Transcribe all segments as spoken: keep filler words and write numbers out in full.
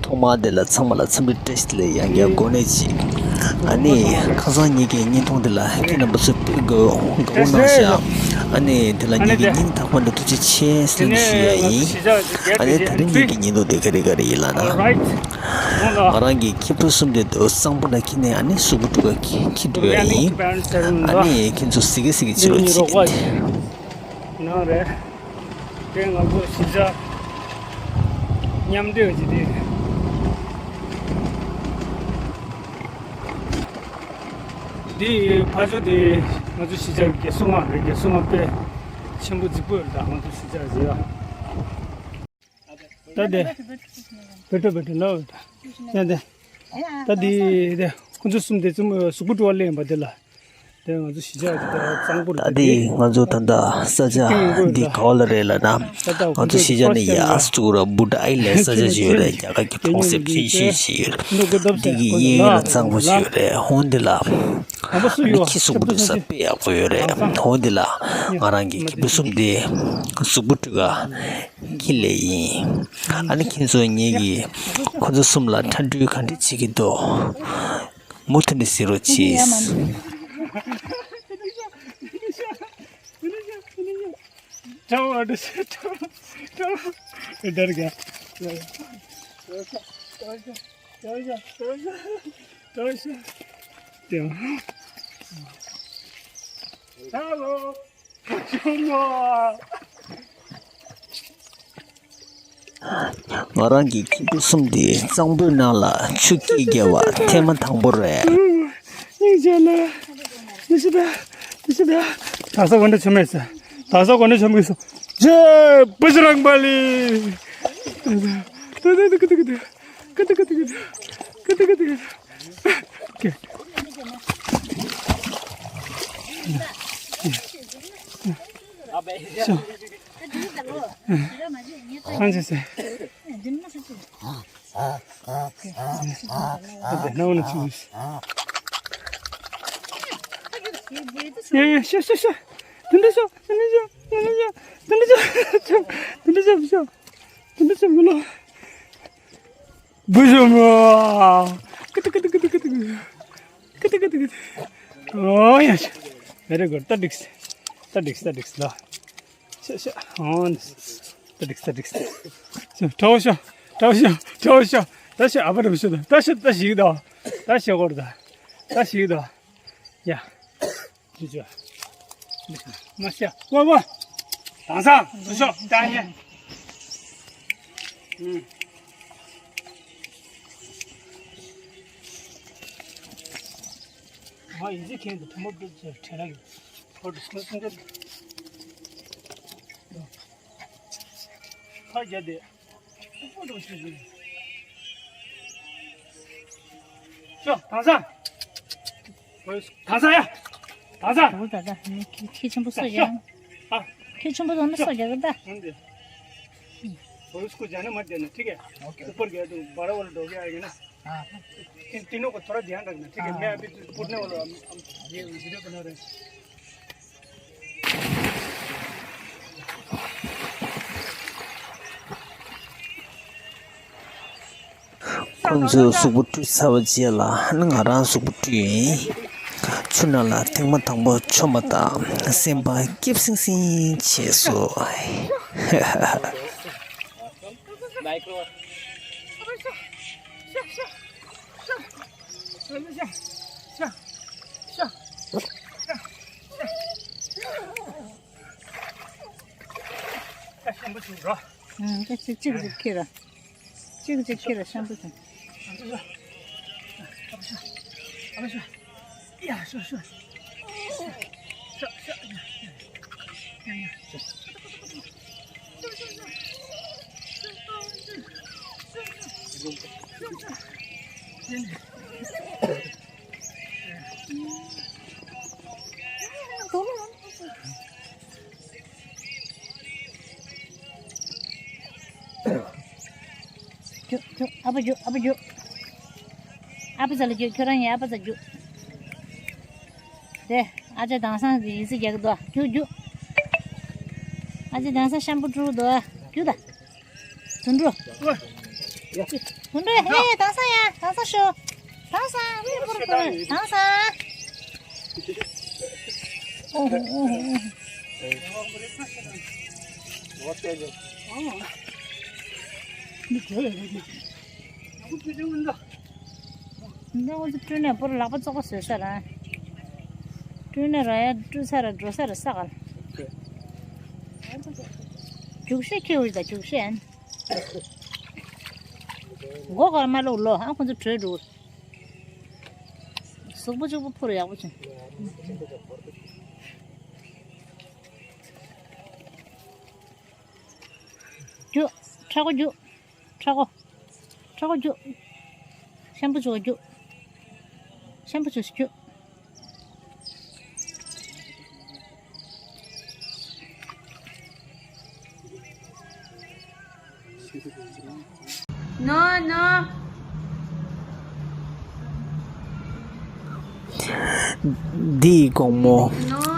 ཐོག་མར་དེ་ལ་ཚང་མ་ལ་འཚམས་འདྲི་བཀྲ་ཤིས་བདེ་ལེགས། ཡང་བསྐྱར་གོ་གནས་ཅིག་ཨ་ནི་ཁ་སང་ངེད་ཀྱི་བརྙན་ཐུང་དེ་ལ་ཁྱེད་རྣམ་པ་ཚོས་དཔེ་དགའ་དགའ་པོ་གནང་ཤག་ཨ་ནི་དེ་ལ་ངེད་ཀྱི་སྙིང་ཐག་པ་ནས་ཐུགས་རྗེ་ཆེ་ཟེར་ནས་ཞུ་ཡ་ཡིན། ཨ་ནི་ད་རིང་ངེད་ཀྱི་བརྙན་ཐུང་དེ་ག་རེ་ག་རེ་ཡིན་ལབ་ན། ང་རང་གི་ཁྱི་ཕྲུག་གསུམ་དེ་དུ་གཙང་པོ་ལ་འཁྱེར་ནས་ཨ་ནི་གཟུགས་པོ་དཀྲུག་ག་འཁྱེར་འགྲོ་ཡ་ཡིན། ཨ་ནི་ཁྱེད་ཚོ་གཟིགས་ག་གཟིགས་ག་བྱེད་རོགས་བྱེད། ནང་རེད། དེ་ང་ཚོ་གཞིས་ཆགས་མཉམ་འདྲེས་ཀྱི་དེ། འདི་ཕ་ཆོས་དེ་ང་ཚོ་གཞིས་ཆགས་ཀྱི་རྒྱལ་སྲུང་མ་རེད། རྒྱལ་སྲུང་མ་དཔེ་ཆེན་པོ་རྫིག་པོ་རེད། ད་ང་ཚོ་གཞིས་ཆགས་ཀྱི་ཡ། ད་དེ། བེ་ཏྲ་བེ་ཏྲ་ལོ། ཡ་དེ། ད་དེ་དེ་ཁོ་ཚོ་གསུམ་དེ་ཙམ་གཟུགས་པོ་དཀྲུག་པ་ལེན་པ་དེ་ལ། དེ་ང་ཚོ་གཞིས་ཆགས་ཀྱི་ད་གཙང་པོ་རེད། ད་དེ་ང་ཚོ་ད་ལྟ་ས་ཆ་འདི་ག་བ་ལ་རེད་ལབ་ན། ང་ཚོ་གཞིས་ཆགས་ནས་ཡར་ཙུག་ར་བུ་ཏྲ་ཨའི་ལའི་ས་ཆ་ཅིག་ཡོད་རེད། རྒྱ་གར་གྱི་གྲོང་གསེབ་ཆུང་ཤོས་ཅིག་ཡོད་རེད། འདི་གི་གཡས་གཡོན་ལ་གཙང་པོ་ཅིག་ཡོད་རེད། འོ་འདི་ལ་ཨ་ནི་ཁྱི་གཟུགས་པོ་དཀྲུག་ས་དཔེ་ཡག་པོ་ཡོད་རེད། འོ་འདི་ལ་ང་རང་གི་ཁྱི་ཕྲུག་གསུམ་དེ་གཟུགས་པོ་དཀྲུག་ག་ཁྱི་ལས་ཡིན། ཨ་ནི་ཁྱེད་ཚོ་ངེད་ཀྱིས་ཁོ་ཚོ་གསུམ་ལ་འཕྲལ་སྒྲུང་ག་འདྲ་བྱེད་ཀྱི་འདུག་མུ་མཐུད་ནས་གཟིགས་རོགས་གྱིས། Hello. ང་རང་གི་ཁྱི་ཕྲུག་གསུམ་དེ་གཙང་པོའི་ནང་ལ་ཆུ་སྐྱེས་བརྒྱབ་པ་ཐེངས་མ་དང་པོ་རེད། སྙིང་རྗེ་ལ། དེ་ཤི་ད། དེ་ཤི་ད། ད་ས་གོ་འདྲ་ཆོ་མེད་ས། ད་ས་གོ་འདྲ་ཆོ་མེད་ས། ཇེ་བུ་ཤི་རང་པ་ལི། ད་ད་ད་ད་ད་ད། ཀ་ཏི་ཀ་ཏི་ཀ་ཏི། ཀ་ཏི་ཀ་ཏི་ཀ་ཏི། ཀེ། ཤོ། ཧང་ཆེ་སེ། ཨ་ཏེ་ནའོ་ནི་ཆུ་མིས། ཡ་ཡ་ཤོ་ཤོ་ཤོ། དེ་འདྲ་ཤོ། དེ་འདྲ་ཤོ། དེ་འདྲ་ཤོ། དེ་འདྲ་ཤོ། དེ་འདྲ་ཤོ། དེ་འདྲ་ཤོ་མི་ལོ། བུ་ཞོ་མོ། ཀི་ཏི་ཀི་ཏི། ཨོ་ཡ། Very good. ད་འགྲིགས། ད་འགྲིགས། ད་འགྲིགས་ལ། ཤ་ཤ། ཨོ། ད་འགྲིགས། ད་འགྲིགས། ཤ། གྲོགས་ཤོ། གྲོགས་ཤོ། གྲོགས་ཤོ། ད་ཤ་ཨ་བ་ར་བུ་ཤོ་ད། ད་ཤ་ད་ཤིག་ད། ད་ཤ་གོར་ད། ད་ཤིག་ད། ཡ། ཅི་ཅི། མ་ཤ། ཝ་ཝ། དང་ས། སུ་ཤོ། ད་ཡ། ཨུམ། ང་ཡིན་ཅི་ཁེན་དུ་ཐུ་མོ་པི་ཅི་ཁྲེ་ར་གི། ཧོ་དུ་སུ་སུ་འདི། ཕ་རྒྱ་དེ། ཤོ། དང་ས། དང་ས་ཡ། དང་ས། ཁྱི་ཆེན་པོ་སོ་ཡ། ཨ། ཁྱི་ཆེན་པོ་སོ་ན་སོ་ཡ་གི་ད། ཨོ་ཡ། ཨོ་ཡ། ཨོ་ཡ། ཨོ་ཡ། ཨོ་ཡ། ཨོ་ཡ། हाँ। इन तीनों को थोड़ा ध्यान रखना, ठीक है? हाँ। मैं अभी पूछने वाला हूँ, हम, हम, ये वीडियो बना रहे हैं। ཁོང་ཚོས་གཟུགས་པོ་བཀྲུས་ཚར་བའི་རྗེས་ལ་ང་རང་གཟུགས་པོ་བཀྲུས་ཡིན། ཆུ་ནང་ལ་ཐེངས་མ་དང་པོ་མཆོངས་པ་དང་སེམས་པ་སྐྱིད་སིང་སིང་བྱས་སོང་། ཨ་ཤམ་པོ་བྱུང་རོ། ཨ་ད་ཅིག་ཅིག་ཅིག་ཁྱེར་ར། ཅིག་ཅིག་ཁྱེར་ར་ཤམ་པོ་བྱུང་། ཨ་ཤོ། ཨ་ཤོ། ཨ་ཤོ། ཡ་ཤོ་ཤོ། ཤོ་ཤོ། ཡ་ཡ་ཤོ། རྒྱུགས་རྒྱུགས། ཨ་ཕ་རྒྱུགས། ཨ་ཕ་རྒྱུགས། ཨ་ཕ་ཟ་ལ་རྒྱུགས། ཁྱོད་རང་ཡིན་ཨ་ཕ་ཟ་རྒྱུགས། དེ་ཨ་ཅག་དེང་སང་ཡིན་ཟེར་རྒྱག་གི་འདུག་རྒྱུགས་རྒྱུགས། ཨ་ཅག་དེང་སང་ཤམ་པོ་བཀྲུ་འདུག་རྒྱུགས་ད། དུད་འགྲོ། ཧུན་རེ་ཧེ། དེང་སང་ཡ། དེང་སང་ཤོ། དེང་སང་མི་བུར་བུར། དེང་སང་། ཨོ་ཧོ་ཨོ་ཧོ་ཨོ་ཧོ། འདི་ང་ཚོ་སྤྲུལ་ནས་བུར་ལག་པ་བཙོག་པ་བཟོས་ས་ར། སྤྲུལ་ནས་ར་ཡ་སྤྲུལ་ས་ར་འགྲོ་ས་ར་ས་ག་ལ། རྒྱུག་ཤེས་ཁྱེར་འོས་ད་རྒྱུག་ཤེས་ཨན། མགོ་སྐོར་མ་ལོག་ལོ། ཨ་ཁོ་ཚོ་བྲོས་འགྲོ། གཟུགས་པོ་གཅིག་པུ་འཕུར་ཡག་པོ་བྱུང་། རྒྱུག་ཁྲ་གོ་རྒྱུག་ཁྲ་གོ་ཁྲ་གོ་རྒྱུག་ཤམ་པོ་བྱུག་རྒྱུག་ཤམ་པོ་བྱུག་རྒྱུག་ནོ་ནོ། འདི་ཡི་དགོང་མོ།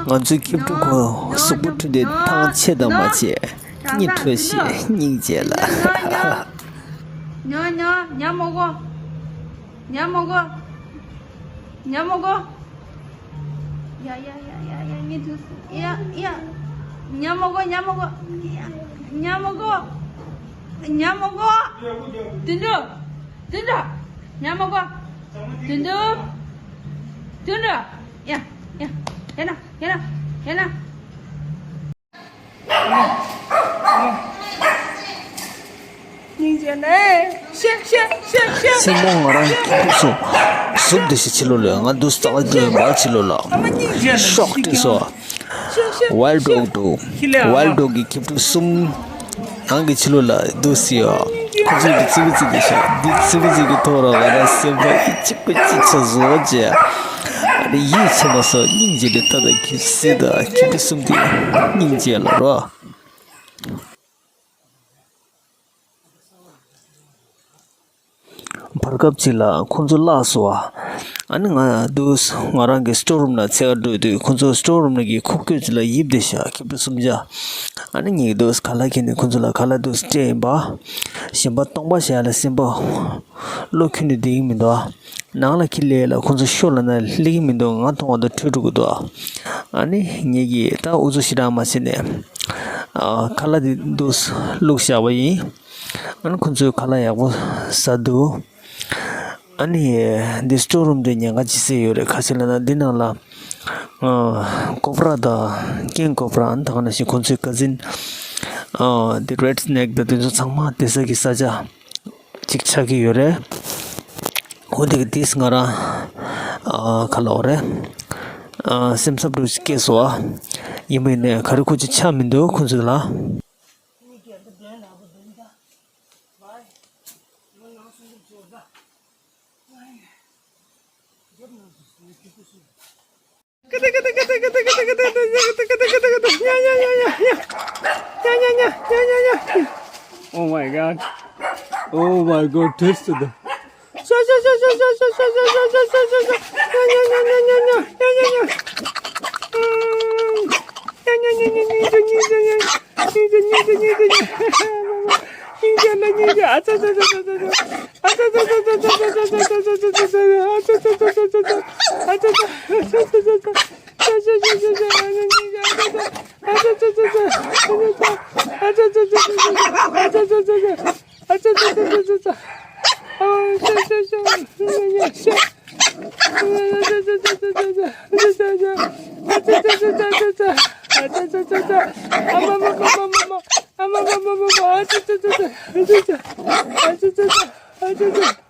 ང་ཚོའི་ཁྱི་ཕྲུག་ཁོ་གཟུགས་པོ་འཁྲུད་དེ་ཐང་ཆད་དང་མ་ཆད། གཉིད་ཁྲོ་ཞིག་སྙིང་རྗེ་ལ། ཉོ་ཉོ་ཉ་མོ་གོ་ཉ་མོ་གོ་ཉ་མོ་གོ་ཡ་ཡ་ཡ་ཡ་ཡ། ཉི་ཐུ་ཡ་ཡ། ཉ་མོ་གོ་ཉ་མོ་གོ་ཉ་མོ་གོ་ཉ་མོ་གོ་དུན་དུ་དུན་དུ། ཉ་མོ་གོ་དུན་དུ་དུན་དུ། ཡ་ཡ་ཡ་ན་ཡ་ན་ཡ་ན། སྙིང་རྗེ་ནས་ཤེ་ཤེ་ཤེ་ཤེ། སེམས་པོ་ང་རང་གི་ཐུགས་སུ་ཟུག་འདི་ཞིག་ཕྱི་ལོ་ལོས་ང་འདུག་རྩ་བ་འདི་མ་ཕྱི་ལོ་ལ་ཤོག་སྟེ་སོ། ཤེ་ཤེ་ཝལ་ཌོག་ཏུ་ཝལ་ཌོག་གི་ཁྱི་ཕྲུག་གསུམ་ནང་གི་ཕྱི་ལོ་ལ་འདུག་སི་ཡོ། ཁོ་ཚོ་གི་ཙི་གུ་ཙི་གི་ཤ་འདི་ཙི་གུ་ཙི་གི་ཐོག་ར་ང་རང་སེམས་པ་གི་གཅིག་པ་གཅིག་ཆ་བཟོ་བྱས། ཨ་ནི་ཡིད་ཆེས་མ་སོགས་སྙིང་རྗེ་ལས་ད་ད་ཁྱི་སི་ད་ཁྱི་ཕྲུག་གསུམ་དེ་སྙིང་རྗེ་ལ་རོ། བར་སྐབས་ཅིག་ལ་ཁོང་ཚོ་བརླགས་སོང་བ། ཨ་ནི་ང་དུས་ང་རང་གི་སི་ཊོར་རུམ་ལ་འཚོལ་ག་འགྲོ་དུས་ཁོང་ཚོ་སི་ཊོར་རུམ་ནང་གི་ཁུག་ཀྱོག་ཅིག་ལ་ཡིབ་བསྡད་ཤག་ཁྱི་ཕྲུག་གསུམ་ཆ། ཨ་ནི་ངས་དུས་ཁ་ལག་ཁྱེར་ནས་ཁོང་ཚོ་ལ་ཁ་ལག་དུས་སྤྲད་ཡིན་པ། ཞིམ་པ་སྟོང་པ་བཞག་ལ་སེམས་པ་བློ་ཁྱོན་ནས་བདེ་གི་མི་འདུག་ནང་ལ་ཁྱི་ལས་ལ་ཁོང་ཚོ་ཤོར་ལ་ན་སླེབས་ཀྱི་མི་འདུག་ང་མཐོང་བ་དང་ཁྲོས་འགྲོ་གི་འདུག་ཨ་ནི་ངེད་ཀྱིས་ད་ཨུ་ཚུགས་ཞེ་དྲག་མ་བྱས་ནས། ཨ་ཁ་ལག་དེ་འདུག་བླུགས་བཞག་པ་ཡིན། ཨ་ནི་ཁོང་ཚོས་ཁ་ལག་ཡག་པོ་ཟ་འདུག་ཨ་ནི་འདི་སི་ཊོར་རུམ་དེ་ཉེན་ཁ་ཅི་སེ་ཡོད་རེད། ཁ་ཤས་ལ་ན་འདི་ནང་ལ་ཨ་ཀོབ་ར་དང་ཀེང་ཀོབ་ར། ཨ་ནི་ད་ག་ནང་བཞིན་ཁོང་ཚོའི་ཀ་ཛིན་ཨ་འདི་རེད་སི་ནེག་དང་དེ་ཚོ་ཚང་མ་བསྡད་ས་གི་ས་ཆ་ཅིག་ཆགས་ཀྱི་ཡོད་རེད། འོ་དེ་གི་དེས་ང་རང་ཨ་ག་ལབ་དགོས་རེད། ཨ་སེམས་འཚབ་འདྲ་ཞིག་སྐྱེས་སོང་། ཨ་ཡིན་པ་ཡིན་ནའི་ག་རེ་ཁོ་ཅིག་ཆགས་མི་འདུག་ཁོང་ཚོ་ལ། Oh my god. Oh my god, twist the.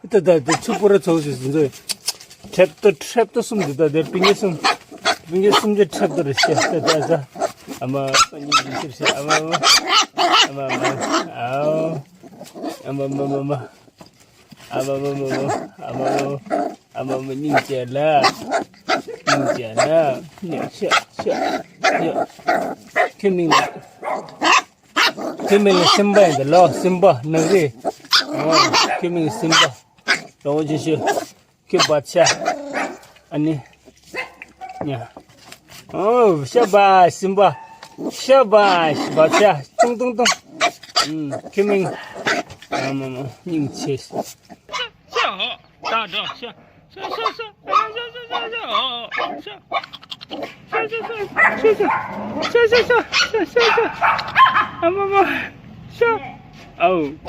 ད་ད་ད་ཆུ་པོ་ར་ཚོགས་ཞིག་ཟིན་ཚོད། ཁྲེབ་ཏོ་ཁྲེབ་ཏོ་གསུམ་འདི་ད་དེ་པིང་ཀི་གསུམ། པིང་ཀི་གསུམ་གྱི་ཁྲེབ་ཏོ་རེ་ཤེས་ད་ད་ཟ། ཨ་མ་སྙིང་རྗེ་ཤེས་ཤེས། ཨ་མ་ཨ་མ་ཨ་མ་ཨ་མ་ཨ་མ་ཨ་མ་ཨ་མ་ཨ་མ་ཨ་མ་ཨ་མ་ཨ་མ་ཨ་མ་སྙིང་རྗེ་ལ། སྙིང་རྗེ་ལ། ཤ་ཤ་ཤ། ཁྱོད་མིང་ལ། ཁྱོད་མིང་ལ་སིམ་པ་ཡིན་ད་ལོ། སིམ་པ་ནག་རི། ཨོ་ཁྱོད་མིང་ལ་སིམ་པ། རོགས་བྱེད་ཤོག་ཁྱོད་བ་ཆ། ཨ་ནི། ཉ། ཨོ་ཤ་བ་སིམ་པ། ཤ་བ་བ་ཆ། ཏུང་ཏུང་ཏུང་། ཨུམ་ཁྱོད་མིང་། ཨ་མ་མ། སྙིང་རྗེ། ཤ། ད་འགྲོ། ཤ། ཤ་ཤ་ཤ། ཤ་ཤ་ཤ། ཤ་ཤ་ཤ། ཤ་ཤ་ཤ། ཤ་ཤ་ཤ། ཤ་ཤ་ཤ། ཨ་མ་མ། ཤ། ཨའུ།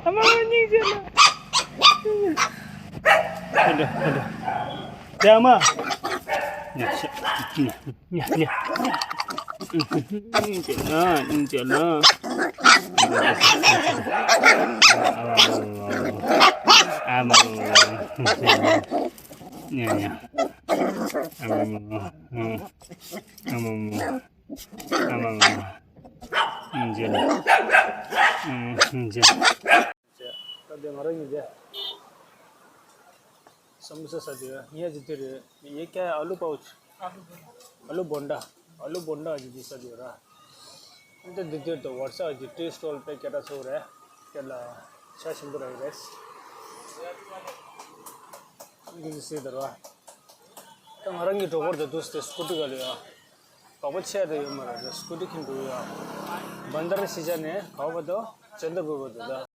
ཨ་མ་མ། སྙིང་རྗེ་ལ། ཧ་ལོ་ཧ་ལོ། ཨ་མ། ཉ་ཤ། ཉ་ཉ། སྙིང་རྗེ་ལ། སྙིང་རྗེ་ལ། ཨ་མ་ལོ། ཨ་མ་ལོ། ཉ་ཉ། ཨ་མ་ལོ། ཨ་མ་ལོ། ཨ་མ་ལོ། སྙིང་རྗེ་ལ། སྙིང་རྗེ། ད་དེ་ང་རང་གཉིས་དེ་ས་མོ་ས་ཟ་དུས་ངས་ཅི་དེ་རེད། ངས་ཀྱ་ཨ་ལུ་པའུ་ཆི། ཨ་ལུ་བོན་ཌ། ཨ་ལུ་བོན་ཌ་ཅི་ཅི་ཟ་དུས་ར། འདི་འདི་དེར་དུ་ཝར་ས་ཅི་ཊི་སི་ཊོལ་པེ་སྐད་གྲགས་ཚོགས་རེད། སྐད་ལ་ཤ་ཞིམ་པོ་རེད་རེད། འདི་ཟེར་དར་བ། ད་ང་རང་གི་གྲོགས་པོར་དུ་དུས་དེ་སྐུ་ཊི་ག་ལ་ཡོད། ག་པ་ཆེ་དུ་ཡོད་མ་རེད། སྐུ་ཊི་ཁྱིམ་དུ་ཡོད། བན་དར་ཤི་ཅ་ནས་ག་པ་དུ་ཅན་དུ་བུ་བུ་དུ་ད།